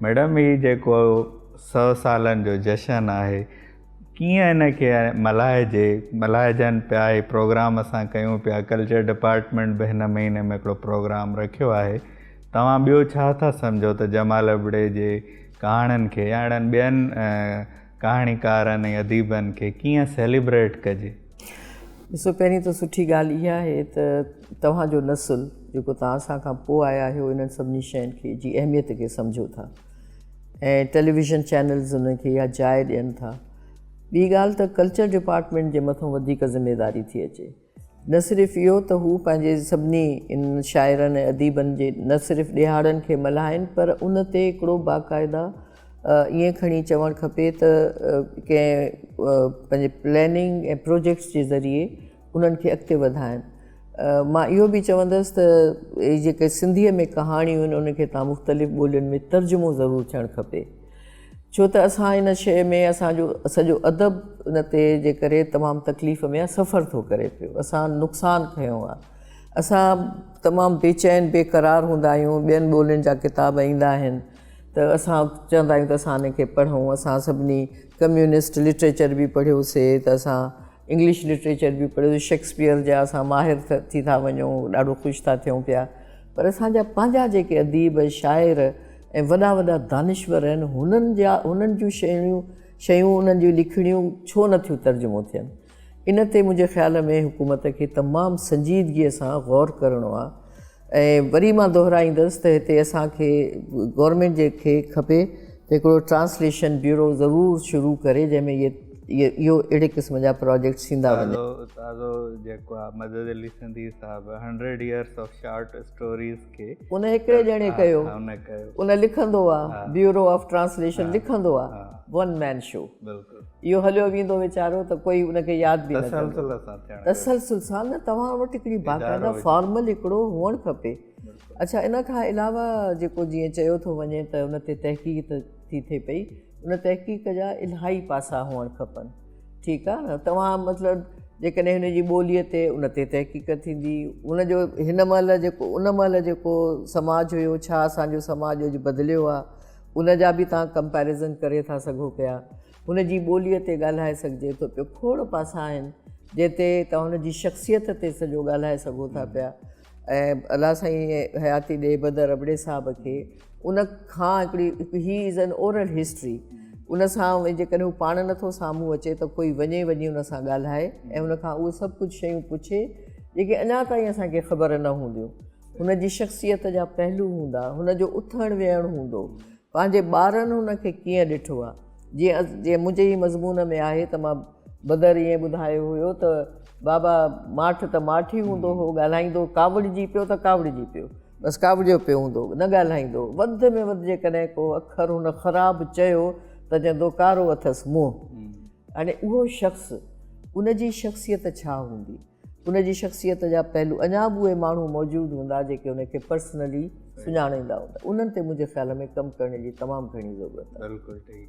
Madam هي جيڪو سو سالن جو جشن آهي ڪيئن ان کي ملهائجي، ملهائجن پيا هي پروگرام اسان ڪيون پيا ڪلچر ڊپارٽمينٽ به هن مهيني ۾ هڪڙو پروگرام رکيو آهي توهان ٻيو ڇا ٿا سمجهو ته جمال ابڙي جي ڪهاڻين کي يا اهڙن ٻين ڪهاڻيڪارن ۽ اديبن کي ڪيئن سيليبريٽ ڪجي؟ ڏسو پهرين ته سٺي ڳالهه اها آهي ته توهان جو نسل جيڪو توهان اسان کان پوء آيا آهيو انهن سڀني شين کي جي اهميت کي سمجهو ٿا ۽ ٽيليويزن چينلز انهن کي اها جاء ڏين ٿا. ٻي ڳالهه ته ڪلچر ڊپارٽمينٽ جي مٿان وڌيڪ ذميواري ٿي اچي. نه صرف اهو ته هو پنهنجي سڀني انهن شاعرن ۽ اديبن جي نه صرف ڏهاڙن کي ملهائين پر ان تي هڪڙو باقاعده ائين کڻي چوڻ کپي ته ڪنهن پنهنجي پلاننگ ۽ پروجيڪٽس جي ذريعي انهن کي اڳتي وڌائين. مان اهو به چوندس ته اهي جيڪي سنڌيء ۾ ڪهاڻيون آهن انهن کي تان مختلف ٻولين ۾ ترجمو ضرور ٿيڻ کپي. ڇو ته اسان ان شيء ۾ اسان جو سڄو ادب ان تي جي ڪري تمام تڪليف ۾ آهي سفر ٿو ڪري پيو. اسان نقصان کنيو آهي. اسان تمام بيچين بي قرار هوندا آهيون ٻين ٻولين جا ڪتاب ايندا آهن ته اسان چوندا آهيون ته اسان ان کي پڙهون اسان سڀني ڪميونسٽ لٽريچر به پڙهيوسي ته اسان انگلش لٽريچر به پڙهيو، شيڪسپيئر جا اسان ماهر ٿي ٿا وڃون، ڏاڍو خوش ٿا ٿيون پيا، پر اسان جا پنهنجا جيڪي اديب، شاعر ۽ وڏا وڏا دانشور آهن، هنن جا هنن جون شيون شيون انهن جون لکڻيون ڇو نه ٿيون ترجمو ٿين؟ ان تي منهنجي خيال ۾ حڪومت کي تمام سنجيدگيء سان غور ڪرڻو آهي ۽ وري مان دهرائيندس ته هتي اسان کي گورنمينٽ جي کي کپي ته هڪڙو ٽرانسليشن بيورو ضرور شروع ڪري جنهن ۾ اهي اهو اهڙي قسم جا پراجيڪٽس ٿيندا وڃن. تازو تازو جيڪو آ مدد علي سنڌي صاحب hundred years of short stories کي ان هڪڙي ڄڻي ڪيو ان لکندو آ بيورو آف ٽرانسليشن لکندو آ ون مين شو بلڪل اهو هليو ويندو ويچارو ته ڪوئي ان کي ياد به نه ڪندو. تسلسل سان ٿيڻ گهرجي. تسلسل سان نه توهان وٽ هڪڙي باقاعده فارمل هڪڙو هئڻ کپي. اڇا ان کان علاوه جيڪو جيئن چيو ٿو وڃي ته ان تي تحقيق ٿي ٿئي پئي ان تحقيق جا الاهي پاسا هئڻ کپن ٺيڪ آ نه توهان مطلب جيڪڏهن هن جي ٻوليء تي ان تي تحقيق ٿيندي ان جو هن مهل جيڪو ان مهل جيڪو سماج هيو ڇا اسان جو سماج اڄ بدليو آ ان جا به توهان ڪمپيريزن ڪري ٿا سگهو پيا. هن جي ٻوليء تي ڳالهائي سگهجي ٿو پيو. کوڙ پاسا آهن جنهن تي توهان هن جي شخصيت تي سڄو ڳالهائي سگهو ٿا پيا ۽ الله سائين حياتي ڏي بدر ابڙي صاحب کي ان کان هڪڙي he is an oral history ان سان جيڪڏهن هو پاڻ نٿو سامهون اچي ته ڪوئي وڃي وڃي ان سان ڳالهائي ۽ ان کان اهي سڀ ڪجهه شيون پڇي جيڪي اڃا تائين اسان کي خبر نه هونديون. هن جي شخصيت جا پهلو هوندا، هن جو اٿڻ ويهڻ هوندو، پنهنجي ٻارن هن کي ڪيئن ڏٺو آ. جيئن جيئن منهنجي ئي مضمون ۾ آهي ته مان بدر ائين ٻڌايو هيو ته بابا ماٺ ته ماٺ ئي هوندو هو، ڳالهائيندو ڪاوڙجي پيو ته ڪاوڙجي پيو، بس ڪاوڙيو پيو هوندو، نه ڳالهائيندو. وڌ ۾ وڌ جيڪڏهن ڪو اکر هن خراب چيو ته چوندو ڪارو اٿس منهن. هاڻي اهو شخص ان جي شخصيت ڇا هوندي؟ ان جي شخصيت جا پهلو اڃا به اهي ماڻهو موجود هوندا جيڪي ان کي پرسنلي سڃاڻيندا هوندا انهن تي منهنجي خيال ۾ ڪم ڪرڻ جي تمام گهڻي ضرورت آهي. بلڪل ٺيڪ.